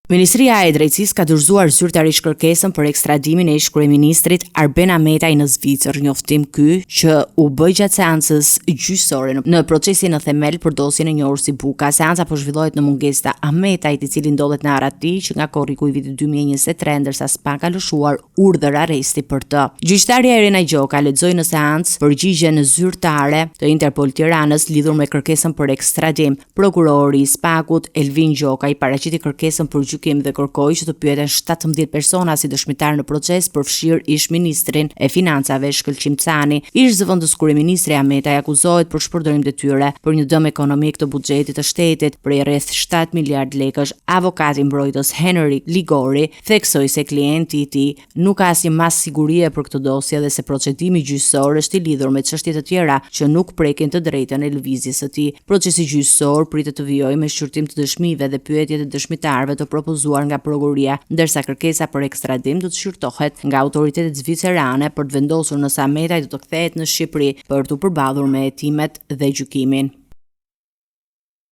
Ministria e Drejtësisë ka dorëzuar zyrtarisht kërkesën për ekstradimin e ish-kryeministrit Arben Ahmetaj në Zvicër, njoftim ky që u bë gjatë seancës gjyqësore në procesin në themel për dosjen e njohur si Buka. Seanca po zhvillohet në mungesë të Ahmetajt, i cili ndodhet në arrati që nga korriku i vitit 2023, ndërsa SPAK ka lëshuar urdhër arresti për të. Gjyqtarja Irena Gjoka lexoi në seancë përgjigjen zyrtare të Interpol Tiranës lidhur me kërkesën për ekstradim. Prokurori i SPAK-ut, Elvin Gjokaj, paraqiti kërkesën për gjykim dhe kërkoi që të pyeten 17 persona si dëshmitarë në proces, përfshirë ish-ministrin e Financave, Shkëlqim Cani. Ish-zëvendëskryeministri Ahmetaj akuzohet për shpërdorim detyre, për një dëm ekonomik të buxhetit të shtetit prej rreth 7 miliardë lekësh. Avokati mbrojtës Henri Ligori theksoi se klienti i tij nuk ka asnjë masë sigurie për këtë dosje dhe se procedimi gjyqësor është i lidhur me çështje të tjera që nuk prekin të drejtën e lëvizjes së tij. Procesi gjyqësor pritet të vijojë me shqyrtim të dëshmive dhe pyetjet e dëshmitarëve të propozuar nga prokuroria, ndërsa kërkesa për ekstradim do të shqyrtohet nga autoritetet zvicerane për të vendosur nëse Ahmetaj do të kthehet në Shqipëri për t'u përballur me hetimet dhe gjykimin.